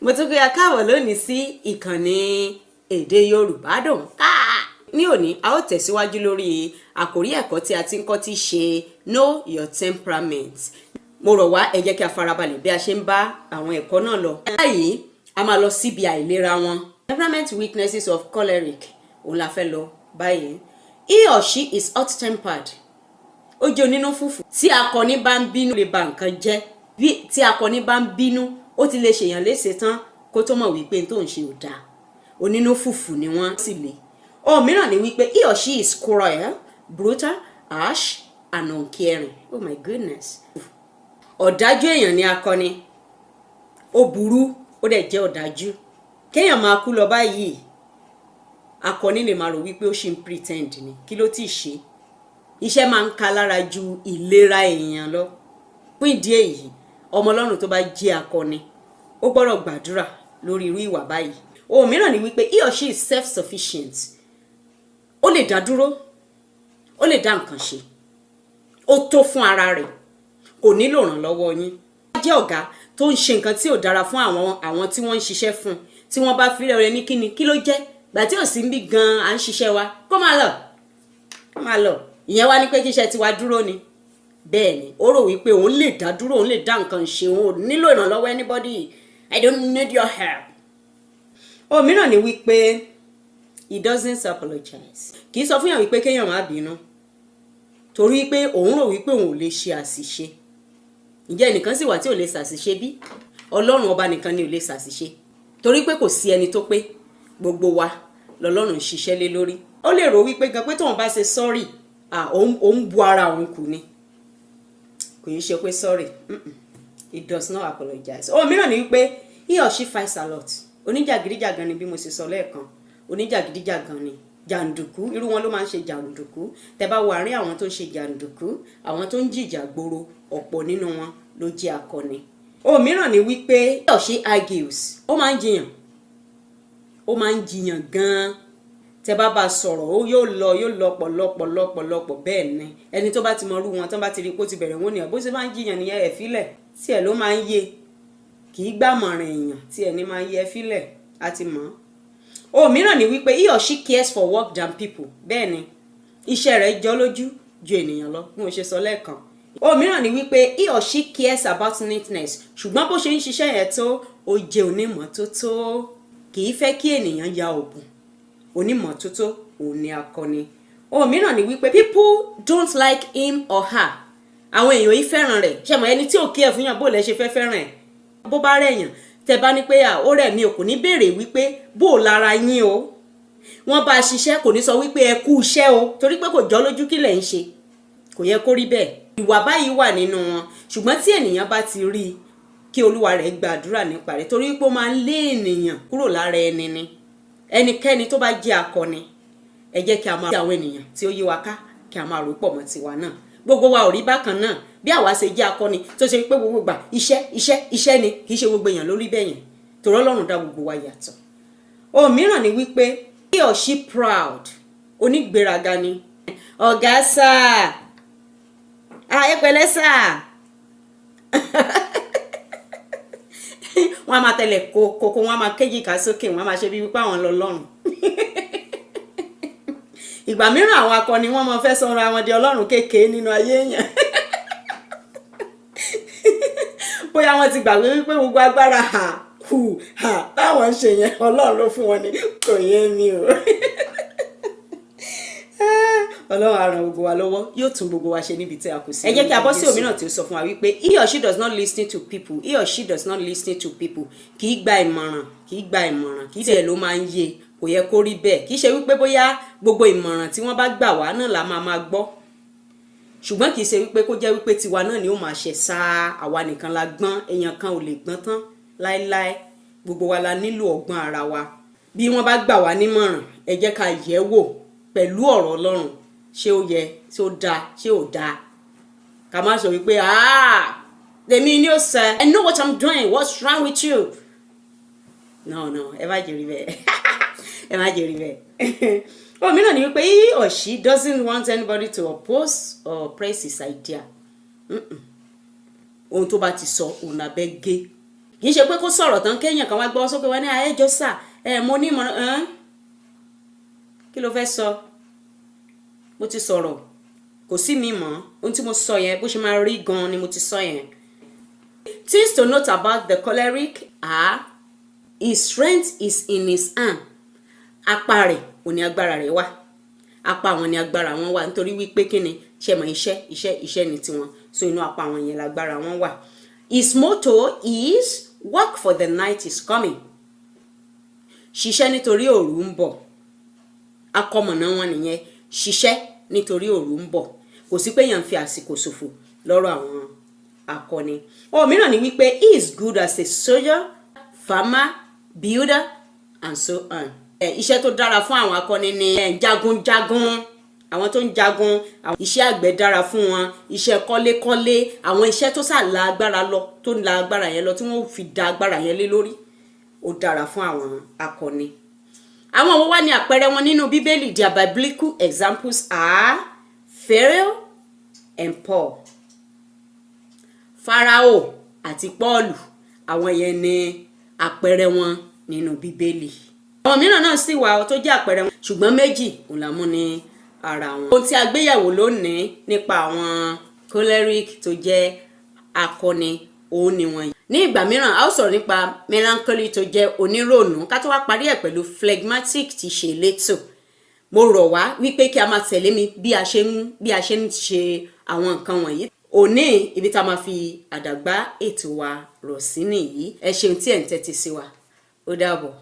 Mo tún kí a káàbọ̀ lónìí sí ìkànnì Èdè Yorùbá Dùn Ká. Ní òní, a ó tẹ̀síwájú lórí àkórí ẹ̀kọ́ tí a ti ń kọ́, tí í ṣe Know Your Temperament. Mo rọ̀ wá, ẹ jẹ́ kí a farabalẹ̀ bí a ṣe ń bá àwọn ẹ̀kọ́ náà lọ. Báyìí, a máa lọ síbi àìlera wọn. Temperament weaknesses of choleric, òun la fẹ́ lọ báyìí. He or she is hot-tempered. Ó jẹ́ onínú fùfù. Tí akọni bá ń bínú, lè ba nǹkan jẹ́. Bí tí akọni bá ń bínú, ó ti lè ṣèyàn léṣe tán kó tó mọ̀ wípé tó ń ṣe ò dáa. Onínú fùfù ni wọ́n sì lè. Ohun mìíràn ni wípé he or she is cruel, brutal, harsh and uncaring. Oh my goodness! Ọ̀dájú èèyàn ni akọni. Ó burú, ó dẹ̀ jẹ́ ọ̀dájú. Kéèyàn máa kú lọ báyìí, akọni lè máa rò wípé ó ṣì ń pretend ni. Kí ló ti ṣe? Iṣẹ́ máa ń ka lára ju ìlera èèyàn lọ. Fún ìdí èyí, ọmọ Ọlọ́run tó bá jẹ́ akọni, ó gbọ́dọ̀ gbàdúrà lórí irú ìwà báyìí. Ohun mìíràn ni wípé he or she is self-sufficient. Ó lè dá dúró, ó lè dá nǹkan ṣe, ó tó fún ara rẹ̀, kò nílò ìrànlọ́wọ́ yín. Jẹ́ ọ̀gá tó ń ṣe nǹkan tí ò dára fún àwọn tí wọ́n ń ṣiṣẹ́ fún, tí wọ́n bá fi rẹ̀ ní kíni, kí ló jẹ́ gbà tí ò sí ń bí gan-an, à ń ṣiṣẹ́ wa, kó máa lọ, kó máa lọ. Ìyẹn wá ní pé kíṣẹ́ tiwa dúró ni. Bẹ́ẹ̀ ni, ó rò wípé òun lè dá dúró, òun lè dá nǹkan ṣe, òun ò nílò ìrànlọ́wọ́ anybody. I don't need your help. Ohun mìíràn ni wípé he doesn't apologize. Kì í sọ fún yàn wípé kéèyàn má bínú, torí pé òun rò wípé òun ò lè ṣe àṣìṣe. Ǹjẹ́ ẹnìkan sì wà tí ò lè ṣàṣìṣe bí? Ọlọ́run Ọba nìkan ni ò lè ṣàṣìṣe, torí pé kò sí ẹni tó pé. Gbogbo wa lọ́lọ́run ń ṣiṣẹ́ lé lórí. Ó lè rò wípé gan pé tóun bá ṣe sorry, òun bu ara òun kù ni. Kò yí ṣe pé sorry. He does not apologize. Ohun mìíràn ni wípé he or she fights a lot. Oníjàgídíjàgan ni. Bí mo ṣe sọ lẹ́ẹ̀kan, oníjàgídíjàgan ni, jàǹdùkú. Irú wọn ló máa ń ṣe jàǹdùkú. Tẹ bá wo àárín àwọn tó ń ṣe jàǹdùkú, àwọn tó ń jìjà gbòòrò, ọ̀pọ̀ nínú wọn ló jẹ́ akọni. Ohun mìíràn ni wípé he or she argues. Ó máa ń jiyàn, ó máa ń jiyàn gan-an. Tẹ bá bá sọ̀rọ̀, ó yóò lọ, yóò lọ pọ̀lọpọ̀lọpọ̀lọpọ̀. Bẹ́ẹ̀ ni, ẹni tó bá ti mọ irú wọn, tó bá ti rí pé ó ti bẹ̀rẹ̀, wọn nìyẹn. Bó ṣe máa ń jiyàn nìyẹn, ẹ̀ fílẹ̀ tí ẹ̀ ló máa ń yé. Kì í gbàmọ̀ràn èèyàn, tí ẹ̀ ní máa ń yẹ fílẹ̀, á ti mọ̀ ọ́. Ohun mìíràn ni wípé he or she cares for work than people. Bẹ́ẹ̀ ni, iṣẹ́ rẹ̀ jọ lójú ju ènìyàn lọ, bí mo ṣe sọ lẹ́ẹ̀kan. Ohun mìíràn ni wípé he or she cares about neatness. Ṣùgbọ́n bó ṣe ń ṣiṣẹ́ yẹn tó, ó jẹ́ onímọ́tótó, kì í fẹ́ kí ènìyàn ya òbùn. Onímọ́tótó òun ni akọni. Ohun mìíràn ni wípé people don't like him or her. Àwọn èèyàn yìí fẹ́ràn rẹ̀. Ṣe mọ̀, ẹni tí ò kí ẹ̀ fún yàn, bó lẹ ṣe fẹ́ fẹ́ràn ẹ̀? Bó bá rẹ̀yàn, tẹ bá ní pé ó rẹ̀ mí o, kò ní béèrè wípé bó lára yín o. Wọ́n bá a ṣiṣẹ́, kò ní sọ wípé ẹ kú iṣẹ́ o, torí pé kò jọ́ lójú. Kí lẹ̀ ń ṣe? Kò yẹ kó rí bẹ́ẹ̀. Ìwà báyìí wà nínú wọn, ṣùgbọ́n tí ènìyàn bá ti rí i, kí olúwa rẹ̀ gbàdúrà nípa rẹ̀, torí pé ó máa ń lé ènìyàn kúrò lára ẹni ni. Ẹnikẹ́ni tó bá jẹ́ akọni, ẹ jẹ́ kí a máa rí àwọn ènìyàn tí ó yí wa ká, kí a máa rò pọ̀ mọ́ tiwa náà. Gbogbo wa ò rí bákan náà. Bí àwa ṣe jẹ́ akọni, tó ṣe pé gbogbo gbà iṣẹ́, iṣẹ́, iṣẹ́ ni, kì í ṣe gbogbo èèyàn lórí bẹ́ẹ̀ yẹn, torí Ọlọ́run dá gbogbo wa yàtọ̀. Ohun mìíràn ni wípé he or she proud. Onígbéraga ni. Ọ̀gá sáà, ẹ pẹ̀lẹ́ sáà. Wọ́n á máa tẹ̀lé kókó, wọ́n á máa kéjìká sókè, wọ́n á máa ṣe bí wípé àwọn lọ lọ́rùn. Ìgbà mìíràn, àwọn akọni, wọ́n máa fẹ́ sọra wọn di ọlọ́run kékeré nínú ayé èèyàn. Bóyá wọ́n ti gbàgbé wípé gbogbo agbára hà hù hà táwọn ń ṣe yẹn, Ọlọ́run ló fún wọn ní. Kò yé mi o. Ọlọ́run á ràn gbogbo wa lọ́wọ́, yóò tún gbogbo wa ṣe níbi tí a kù sí. Ẹ jẹ́ kí a bọ́ sí òmíràn tí ó sọ fún wa wípé he or she does not listen to people. He or she does not listen to people. Kì í gba ìmọ̀ràn, kì í gba ìmọ̀ràn, kì í tiẹ̀ ló máa ń yé. Kò yẹ kó rí bẹ́ẹ̀. Kì í ṣe wípé bóyá gbogbo ìmọ̀ràn tí wọ́n bá gbà wá náà la máa máa gbọ́, ṣùgbọ́n kì í ṣe wípé kó jẹ́ wípé tiwa náà ni ó máa ṣe sáá, àwa nìkan la gbọ́n. Èèyàn kan ò lè gbọ́n tán láéláé. Gbogbo wa la nílò ọgbọ́n ara wa. Bí wọ́n bá gbà wá nímọ̀ràn, ẹ jẹ́ ká yẹ̀ wò pẹ̀lú ọ̀rọ̀ Ọlọ́run. Ṣé ó yẹ? Ṣé ó dáa? Ṣé ò dáa? Ká má sọ wípé, "Ah, tèmi ni ó sẹ, I know what I'm doing, what's wrong with you?" No, no, ẹ má jẹ́ rí bẹ́ẹ̀, ẹ má jẹ́ rí bẹ́ẹ̀. Ohun mìíràn ni wípé he or she doesn't want anybody to oppose or press his idea. Ohun tó bá ti sọ òun lábẹ́ gé. Kì í ṣe pé kó sọ̀rọ̀ tán, kéèyàn kan wá gbọ́ sókè wá ní àyẹ́jọ́ sà ẹ, mo ní ìmọ̀ràn. Kí ló fẹ́ sọ? Mo ti sọ̀rọ̀, kò sí mi mọ́. Ohun tí mo sọ yẹn, bó ṣe máa rí gan-an ni mo ti sọ yẹn. Things to note about the choleric are: his strength is in his arm. Apá rẹ̀ ò ní agbára rẹ̀ wà, apá wọn ní agbára wọn wà, nítorí wípé kí ni ṣe mọ̀, iṣẹ́, iṣẹ́, iṣẹ́ ni tiwọn, so inú apá wọn yẹn lágbára wọn wà. His motto is "Work, for the night is coming." Ṣiṣẹ́ nítorí òru ń bọ̀. Akọmọ̀nà wọn nìyẹn: ṣiṣẹ́ nítorí òru ń bọ̀. Kò sí pé èèyàn ń fi àsìkò ṣòfò lọ́rọ̀ àwọn akọni. Ohun mìíràn ni wípé he is good as a soldier, farmer, builder and so on. Iṣẹ́ tó dára fún àwọn akọni ni jagunjagun, àwọn tó ń jagun. Iṣẹ́ àgbẹ̀ dára fún wọn, iṣẹ́ kọ́lékọ́lé, àwọn iṣẹ́ tó sà la agbára lọ, tó ń la agbára yẹn lọ, tí wọ́n fi da agbára yẹn lé lórí, ó dára fún àwọn akọni. Àwọn wo wá ní àpẹẹrẹ wọn nínú Bíbélì? Their biblical examples are Pharaoh and Paul. Pharaoh àti Pọ́ọ̀lù, àwọn yẹn ní àpẹẹrẹ wọn nínú Bíbélì. Àwọn mìíràn náà sì wà tó jẹ́ àpẹẹrẹ wọn, ṣùgbọ́n méjì òun là mú ní ara wọn. Ohun tí a gbéyẹ̀wò lónìí nípa àwọn choleric tó jẹ́ akọni òun ni wọ̀nyí. Ní ìgbà mìíràn, a ó sọ̀rọ̀ nípa melancholy tó jẹ́ onírònú, ká tó wá parí ẹ̀ pẹ̀lú phlegmatic tí ṣe elétò. Mo rọ̀ wá wípé kí a máa tẹ̀lé mi bí a ṣe ń ṣe àwọn nǹkan wọ̀nyí. Òní, ibi tá a máa fi àdàgbà ètò wa rọ̀ sí nìyí. Ẹ ṣeun tí ẹ̀ ń tẹ́tí sí wa. Ó dàbọ̀.